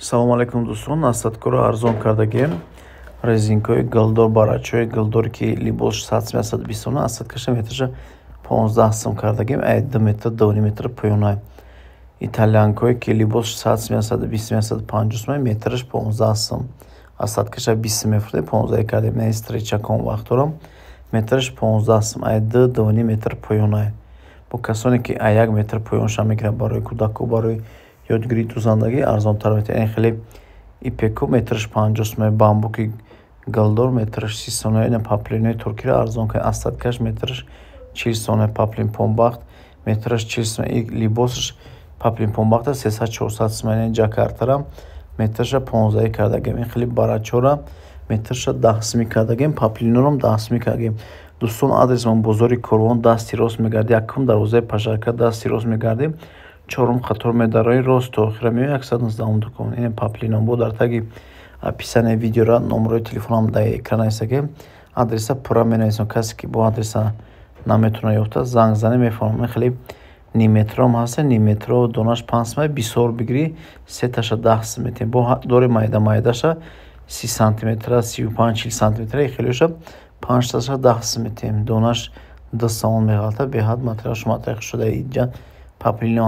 Салому алайкум, дӯстон. Насадкаро арзон кардагем. Резинкаҳои гулдор, барачаҳои гулдоре, ки либосш 100 сум, 120 сум, насадкаша метрша 15 сум кардагем. Ай 2 метр, 2,5 метр поёнай. Итальянкое, ки либосш 100 сум, 120 сум, 150 сум, метраш 15 сум. Насадкаша 20 сум мефурӯхтем, 15 кардем. На стрейчакон вақтдорам, метраш 15 сум, ай 2, 2,5 метр поёнай. Бо касоне, ки ай 1 метр поёнша мегиранд, барои кӯдаку, барои ёдгирии дӯзандагӣ арзонтар метавонад. Ин хеле ипеку метраш 50 сум, бамбуки гулдор метраш 30 сум. Ина паплинои туркиро арзон кардем. Насадкаш метраш 40 сум, паплин помбахт метраш 40 сум. Либосаш паплин помбахта 300, 400 сум. Ин ҷакартара метрша 15 кардагем. Ин хеле барачора метрша 10 сумӣ кардагем, паплинорам 10 сумӣ кардагем. Дӯстон, адресмон: бозори Корвон, дасти рост мегардӣ, якум дарвозаи пожарка, дасти рост мегардӣ, чорум қатор медарои, рост то охира меои, 119-ум дукон. Ин паплино бо дар таги описание видеора номерои телефонам дар экран нависагем, адреса пурра менависам. Касе ки бо адреса наметавона ёфта, занг зане, мефаҳмам. Ин хеле нимметром ҳаста, нимметро донаш 5 сум, бисёр бигирӣ, сеташа 10 сум метиҳем. Бо дори майда майдаша, 30 сантиметра, 35, 40 сантиметра, хелеша панҷташа 10 сум метиҳем, донаш 2 сомон меғалта. Беҳад материалш материал шуда. Инҷа паплино.